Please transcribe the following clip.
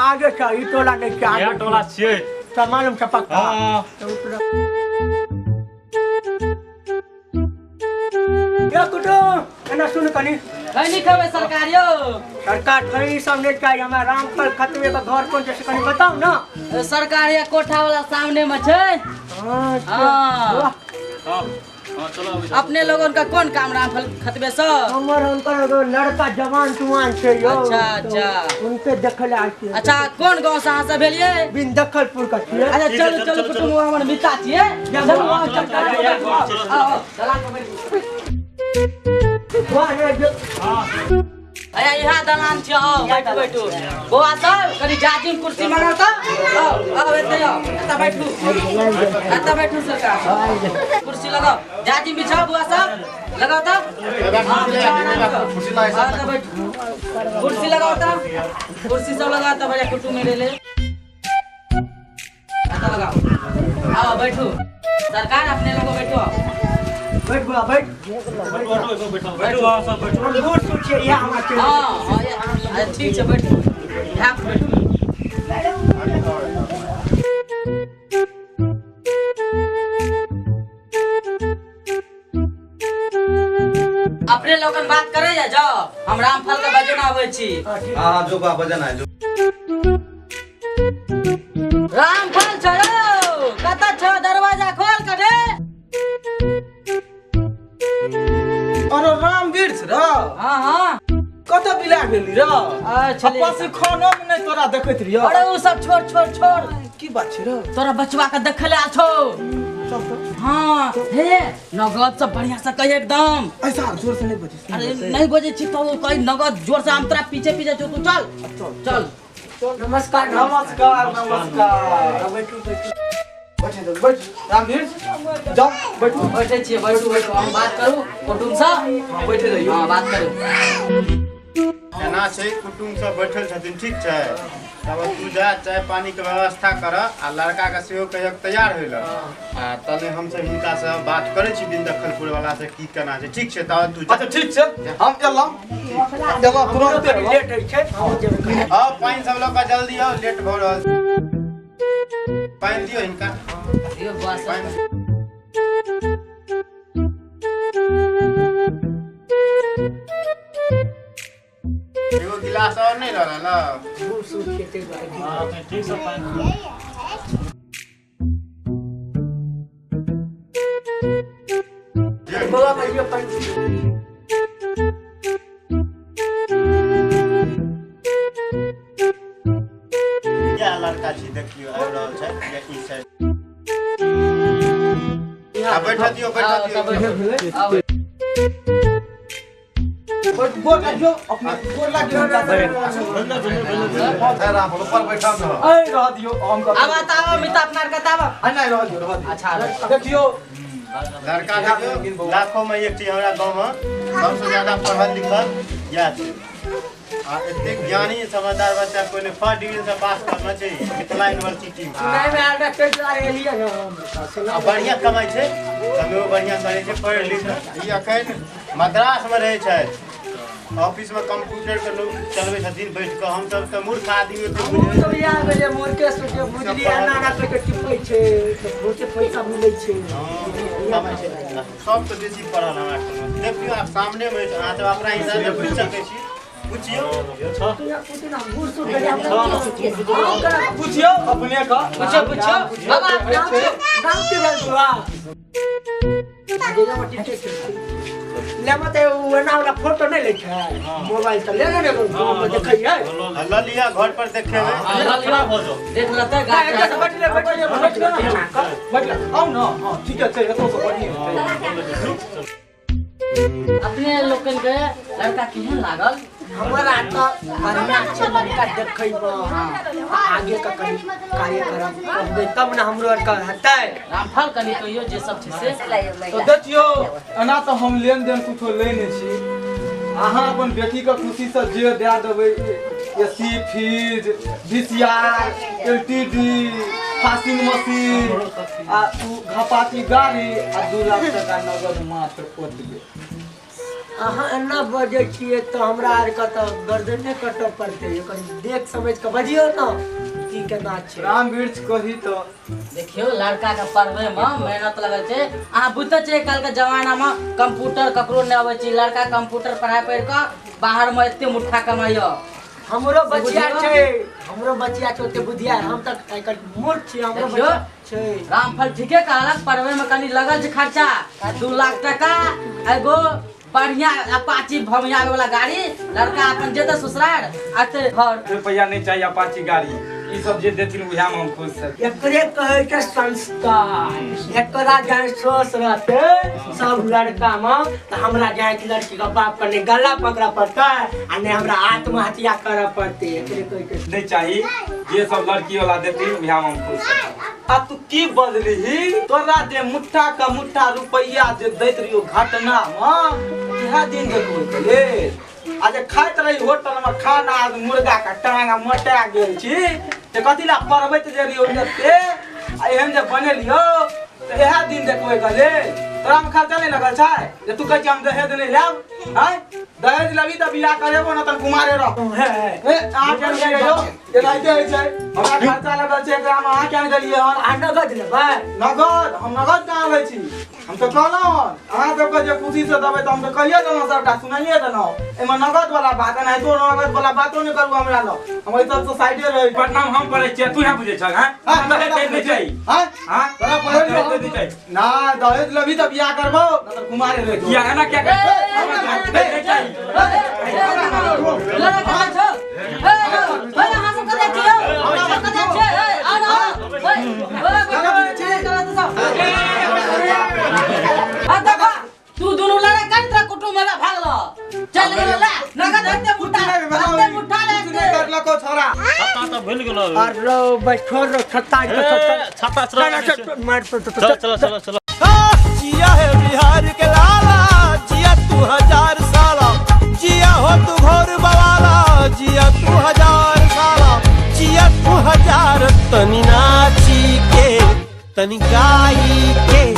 आगे छै ई टोला नहि छै इएह टोला छियै। तऽ मालूम छै पक्का? हँ। ये कुटुम एना सुन कनी। कनी खेबै सरकार यौ? सरकार खरी सब नहि चाही हमरा। रामफल खतबे के घर कोन छै से कनी बताउ न। सरकार ये कोठा वाला सामने में छै। हाँ। हाँ। हाँ हाँ, चलो अबै छी। अपने लोगन का कोन काम रामफल खतबे से? हमर हुनकर एगो लड़का जवान तुवान छै यौ। अच्छा, तो अच्छा। उनके देखै लए आयल छियै। अच्छा, कोन गांव से अहाँ सब भेलियै? बिन दखलपुर के छियै। अच्छा चलू चलू कुटुम, वो हमर मिता छियै। चलू वहाँ, चल चल चल, आओ आओ, दलान पर बैठू। वाह रे जो। अया यहाँ दलान छै, आओ बैठू बैठू। बौआ सब कनी जाजिम कुर्सी मंगाउ तऽ। आओ आओ एतऽ आओ, एतऽ बैठू, एतऽ बैठू। सरकार कुर्सी लगाओ, जाजिम बिछाओ। बौआ सब लगाओ तऽ। हाँ, बिछाओ आराम से। हाँ, एतऽ बैठू, कुर्सी लगाओ तऽ, कुर्सी सब लगाओ तऽ। भैया कुटुम मेरे ले एतऽ लगाओ। आओ बैठू सरकार, अपने लोगो बैठो। बैठ बुआ बैठ। बैठू बैठू, अहाँ सब बैठू। हम बूढ़ सूढ़ छियै, इएह हमरा छै। हाँ हाँ, अच्छा ठीक छै, बैठू, यहाँ पर बैठू। अपने लोगन बात करे जा जाओ, हम रामफल के बजना आबै छी। हाँ हाँ, जो बा बजना है जो। रामफल छौ यौ, कतऽ छौ? दरवाजा खोल के रे। अरे रामवीर र। हाँ हाँ। कतऽ बिला गेली र? अच्छा। पशु खानो में नहीं तोरा देखैत रहियो। अरे उ सब छोड़ छोड़ छोड़। की बात छै र? तोरा बचवा के देखे ले आयल छौ। चल तऽ। हाँ हे, नगद सब बढ़िया से कही एकदम। ऐसा जोर से नहीं बजै। अरे नहीं बजै छी तो कही नगद जोर से, हम तोरा पीछे पीछे छौ, तू चल चल। नमस्कार। नमस्कार नमस्कार। बैठू बैठू। बैठे जाओ, बैठ रामवीर जाओ, बैठू। बैठे छियै, बैठू बैठू, हम बात करू कुटुम से। हाँ, बैठे रहियो। हाँ बात करू। एना छै, कुटुम सब बैठल छथिन, ठीक छै? तब तू जा, चाय पानी के व्यवस्था कर आ लड़का के सेहो कहियो तैयार होइ लए। आ तने हमसब हिनका से बात करै छी बिन दखलपुर वाला से, की केना छै। ठीक छै, तब तू जा। अच्छा ठीक छै, हम एलहुँ एलहुँ, तुरन्ते एलहुँ। लेट होइ छै, हम जेबै कनी। आउ पानि सब लऽ कऽ जल्दी आउ, लेट भऽ रहल छै। पानि दियौ हिनका। दियौ बौआ सब। पानि। एगो गिलास और नहीं रहल न? बूढ़ सूढ़ छियै ताहि दुआरे। हाँ, ठीक से पानि। बौआ बैठियो, पानि पीबियौ। इएह लड़का छी, देखियौ आबि रहल छै ये ई साइड। आ बैठऽ दियौ, बैठऽ आओ, दियौ। तब बैठू। आओ। बैठ, गोर लागियो अपने, गोर लागियो हिनका से। ए राम ऊपर बैठा न। ऐ रह दियो हम कतऽ। आबऽ तऽ आबऽ मिता, अपना आर कतऽ आबऽ। आ नहीं, रह दियो रह दियो। अच्छा आबऽ। देखियो। लड़का देखियौ, लाखों में एक चीज हमरा गाँव में सबसे ज्यादा पढ़ल लिखल इएह छै। आ एतेक ज्ञानी समझदार बच्चा कोइ नहि। फर्स्ट डिवीजन से पास करना छै मिथिला यूनिवर्सिटी में। सुनाइ मे आयल रहै ताहि दुआरे एलियै ने हम। आ बढ़िया कमाइ छै, कमेबो बढ़िया करै छै पढ़ि लिख कऽ। ई अखन मद्रास में रहै छथि, ऑफिस में कंप्यूटर के लोग चलबै छथिन बैठ कऽ। हमसब तऽ मूर्ख आदमी ओते हमहूँ बुझै सब इएह भेलै, मूर्खे सूर्खे बुझलियै, एना एना कहि कऽ टिपै छै तऽ बहुते पैसा मिलै छै। कमाइ छै। सबसँ बेसी पढ़ल हमरा टोलमे। देखियौ आब सामने मे अछि, अहाँ सब अपना हिसाबे बुझि सकै छी, पुछियौ। बूढ़ सूढ़ भेलै, हमरा की हम पूछियो अपने का। पूछो पूछो बाबा, अपने पूछो। नाम की भेल बुआ? लेमा तऽ ओ एना वाला फोटो नहि लै छै मोबाइल, तऽ लेने ने गाँव मे देखै है। लऽ लिअ, घर पर देखेबै। हाँ, लऽ लिअ। देख लेतै गाछ। बैठ ले बैठ ले बैठ ले बैठ ले, आउ न। हाँ ठीक छै, एतौ से बढ़िया छै। अपने लोकन के लड़का केहन लागल? हमरा तऽ बढ़िआँ छै लड़का देखैमे। आगे के कनि कार्यक्रम कहबै तब ने हमरो आरके हेतै। रामफल कनि कहियो जे सब छै से। तो देखियो, एना तऽ हम लेन देन कुछो लै नहि छी। अहाँ अपन बेटीके खुशीसँ जे दए देबै, AC, fridge, VCR, LTD, washing machine आ उ घपाती गाड़ी आ 2 लाख टका नगद, मात्र ओतबे। अहाँ एना बजै छियै तऽ हमरा आरके तऽ गर्दने कटऽ पड़तै। कनि देख समझ कऽ बजियौ ने की केना छै। राम वृक्ष कही तऽ देखियौ, लड़का के पढ़बै मे मेहनत लगल छै। अहाँ बुझते छियै, काल्हि के जमाना मे कंप्यूटर ककरो नहि अबै छै। लड़का कंप्यूटर पढ़ाइ पढ़ि कऽ बाहर मे एते मुट्ठा कमाइया। हमरो बचिया छै, हमरो बचिया छै ओते बुधियार, हम तऽ आइ काल्हि मूर्ख छी, हमरो देखियौ। बचिया छै। रामफल ठीके कहलक, पढ़बै मे कनि लगल छै खर्चा। 2 लाख टका, एगो बढ़िया अपाची भमिया वाला गाड़ी, लड़का अपन जेतै ससुरार अते घर। रुपैआ नहीं चाहिए, अपाची गाड़ी ई सब जे देथिन उएह में हम खुश छी। एकरे कहै छै संस्कार। एकरा जहन सोच रहतै सब लड़का मे तऽ हमरा जाइत लड़की के बाप के नहि गला पकड़ऽ पड़तै आ नहि हमरा आत्महत्या करऽ पड़तै। एकरे कहै छै। नहीं चाहिए, जे सब लड़की वाला देथिन उएह में हम खुश छी। आ तू की बजलिही? तोरा जे मुट्ठा का मुट्ठा रुपैआ जे दैत रहियो घटना मे, इएह दिन देखबो के लेल? आ जे खाइत रही होटल मे खाना, आ मुर्गा के टांग आ मोटा गेल छी ते कथी ला पढ़बैत जे रहियो एते आ एहन जे बनेलियो, तऽ इएह दिन देखबै के लेल? तोरा मे खर्चा नहि लगल छै जे तू कहै छी हम दहेज नहि लेब? आँय, दहेज लेबही तऽ बियाह करेबो न तऽ कुमारे रह। ए, अहाँ किया नहि गेलियै यौ? एनाहिते होइ छै। हमरा खर्चा लगल छै एकरामे, अहाँ किया नहि देलियै हन? आ नगद लेबै? नगद? हम नगद कहाँ लै छी? हम तऽ कहलहुँ हन, अहाँ सबके जे खुशी से देबै तऽ हम तऽ कहिए देलहुँ, सबटा सुनाइए देलहुँ। एहिमे नगद वाला बात, एनाहितो नगद वाला बातो नहि करू हमरा लग। हम एहि सबसँ साइडे रहै छी। बदनाम हम करै छियै, तू यहाँ बुझै छह? हैं, दहेज दहेज नहीं चाहिए। आँय? हाँ। तोरा पढ़ल दहेज नहीं चाहिए। ना, दहेज लेबही तऽ बियाह करबौ, नहि तऽ कुमारे रहि जो। किया एना क्या कर? दहेज नहीं चाहिए। लड़का कतऽ छौ? ए, ए, अहाँ सब कतऽ छियै? अहाँ सब कतऽ छियै? ए, आउ ने, आउ। ओए, ओए, बैठो, चलो तऽ सब। आ देखो, तू दुनू लड़का कनि तोरा कुटुम्ब में भागलो चल गेलो। ले नगद एते मुट्ठा, एते मुट्ठा ले। कुछ नहि करलको छोरा। छत्ता तऽ भूलि गेलो। अरे बस छोड़ रो छत्ता के छत्ता। ए, छत्ता चलो। मार। चलो चलो चलो चलो। जिया है बिहार के लाला, जिया तू हजार साला, जिया हो तू घोर बवाला, जिया तू हजार साला, जिया तू हजार। तनी नाची के, तनी गाई के।